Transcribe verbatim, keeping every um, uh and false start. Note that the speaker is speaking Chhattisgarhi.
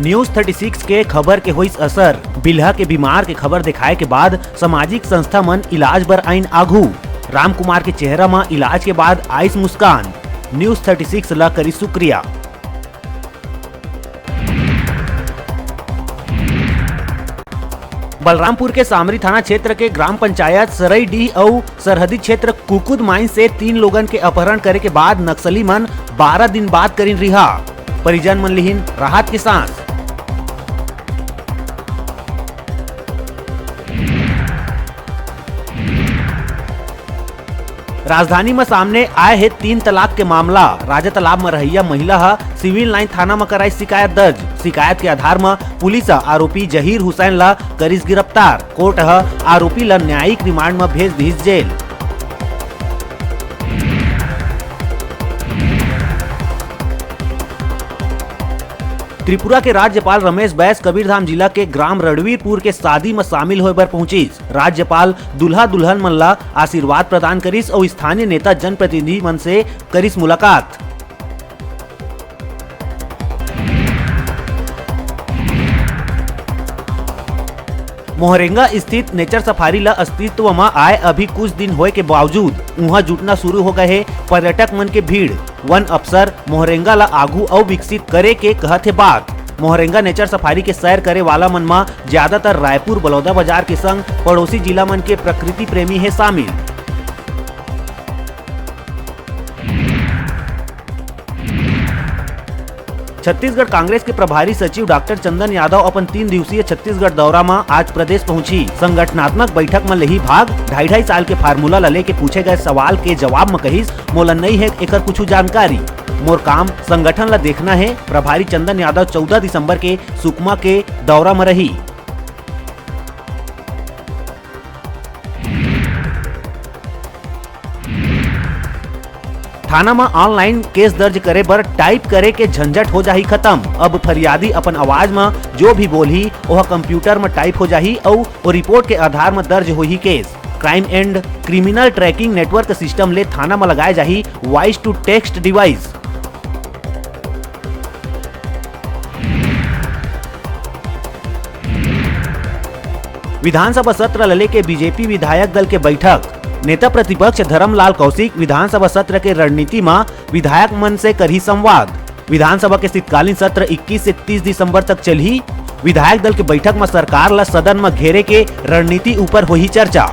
News thirty six के खबर के होइस असर। बिल्हा के बीमार के खबर दिखाए के बाद सामाजिक संस्था मन इलाज बर आइन आघू। रामकुमार के चेहरा म इलाज के बाद आइस मुस्कान। News thirty six ला करी शुक्रिया। बलरामपुर के सामरी थाना क्षेत्र के ग्राम पंचायत सरईडीह अउ सरहदी क्षेत्र कुकुद माइन से तीन लोगन के अपहरण करे के बाद नक्सली मन बारह दिन बाद करिन रिहा। परिजन मन लिहिन राहत के सांस। राजधानी म सामने आए हे तीन तलाक के मामला। राजा तालाब म रहइया महिला ह सिविल लाइन थाना म कराई शिकायत दर्ज। शिकायत के आधार म पुलिस ह आरोपी जहीर हुसैन ला करिस गिरफ्तार। कोर्ट ह आरोपी ला न्यायिक रिमांड म भेज दिस जेल। त्रिपुरा के राज्यपाल रमेश बैस कबीरधाम जिला के ग्राम रणवीरपुर के शादी म शामिल होय बर पहुंचिस। राज्यपाल दूल्हा दुल्हन मन ला आशीर्वाद प्रदान करिस अउ स्थानीय नेता जनप्रतिनिधि मन से करिस मुलाकात। मोहरेंगा स्थित नेचर सफारी ला अस्तित्व म आए अभी कुछ दिन होए के बावजूद उहां जुटना शुरू हो गए हे पर्यटक मन के भीड़। वन अफसर मोहरेंगा ला आगू अउ विकसित करे के कहत हे बात। मोहरेंगा नेचर सफारी के सैर करे वाला मन म ज्यादातर रायपुर बलौदा बाजार के संग पड़ोसी जिला मन के प्रकृति प्रेमी हे शामिल। छत्तीसगढ़ कांग्रेस के प्रभारी सचिव डॉक्टर चंदन यादव अपन तीन दिवसीय छत्तीसगढ़ दौरा म आज प्रदेश पहुंची। संगठनात्मक बैठक म लेही भाग। ढाई ढाई साल के फार्मूला ल लेके पूछे गए सवाल के जवाब म कहिस, "मोला नई हे एकर कुछु जानकारी, मोर काम संगठन ल देखना हे।" प्रभारी चंदन यादव चौदह दिसंबर के सुकमा के दौरा म रही। थाना म ऑनलाइन केस दर्ज करे बर टाइप करे के झंझट हो जाही खत्म। अब फरियादी अपन आवाज म जो भी बोलही, ओह कंप्यूटर म टाइप हो जाही अउ ओ रिपोर्ट के आधार म दर्ज होही cash. Crime and criminal tracking network system ले थाना म लगाए जाही वॉइस टू टेक्स्ट डिवाइस। विधानसभा सत्र ल लेके बीजेपी विधायक दल के बैठक। नेता प्रतिपक्ष धरमलाल कौशिक विधानसभा सत्र के रणनीति म विधायक मन से करही संवाद। विधानसभा के शीतकालीन सत्र इक्कीस से तीस दिसंबर तक चलही। विधायक दल के बैठक म सरकार ल सदन म घेरे के रणनीति ऊपर होही चर्चा।